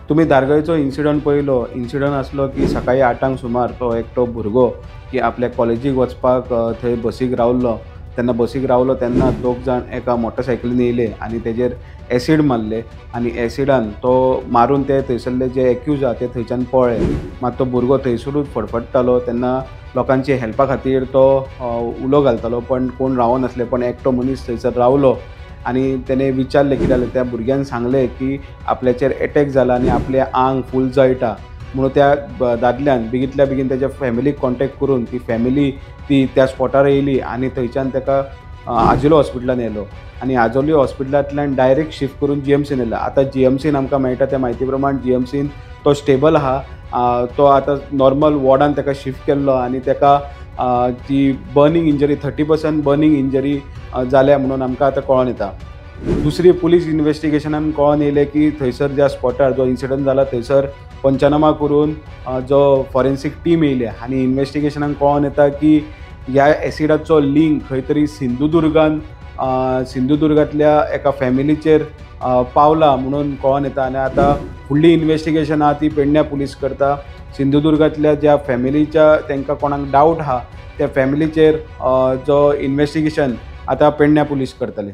तुमी धारगळचो इन्सिडंट पळयलो. इन्सिडंट आसलो की सकाळी 8 सुमार तो एकटो भुरगो की आपल्या कॉलेजीक वचपाक थंय बसीक रावल्लो. तेन्ना बसीक रावलो तेन्ना 2 जाण एका मोटरसायकलीन येयले आनी तेजेर एसीड मारले आनी एसिडान तो मारून ते थंयसरले जे एक्यूज आहा ते थंयच्यान पळ्ळे. मात तो भुरगो थंयसरूच फडफडटालो. तेन्ना लोकांची हेल्पा खातीर तो उलो घालतालो, पण कोण रावनासले. पण एकटो मनीस थंयसर रावलो आनी तेणें विचारलें कितें जालें. त्या भुरग्यान सांगलें की आपल्याचेर एटॅक जाला आनी आपलें आंग फूल जळटा म्हणून. त्या दादल्यान बेगींतल्या बेगीन तेच्या फॅमिलीक कॉन्टेक्ट करून ती फॅमिली ती त्या स्पॉटार येयली आनी थंयच्यान तेका आजिलो हॉस्पिटलान येयलो आनी आजोली हॉस्पिटलांतल्यान डायरेक्ट शिफ्ट करून जीएमसीन येयला. आतां जीएमसीन आमकां मेळटा त्या म्हायती प्रमाण जीएमसीन तो स्टेबल आहा. तो आतां नॉर्मल वॉर्डान तेका शिफ्ट केल्लो आनी तेका जी बर्निंग इंजरी 30% बर्निंग इंजरी जाल्या म्हणून आमकां आतां कळोन येता. दुसरी पुलीस इन्वेस्टिगेशनान कळोन येयलें की थंयसर ज्या स्पॉटार जो इन्सिडंट जाला थंयसर पंचनामा करून जो फॉरेन्सीक टीम येयल्या आनी इन्वेस्टिगेशनान कळोन येता की ह्या एसिडाचो लिंक खंय तरी सिंधुदुर्गान सिंधुदुर्गांतल्या एका फॅमिलीचेर पावला म्हणून कळोन येता. आनी आतां फुडली इन्वेस्टिगेशन आहा ती पेडण्या पुलीस करता. सिंधुदुर्गांतल्या ज्या फॅमिलीच्या तांकां कोणाक डावट आहा त्या फॅमिलीचेर जो इन्वेस्टिगेशन आतां पेडण्या पुलीस करतले.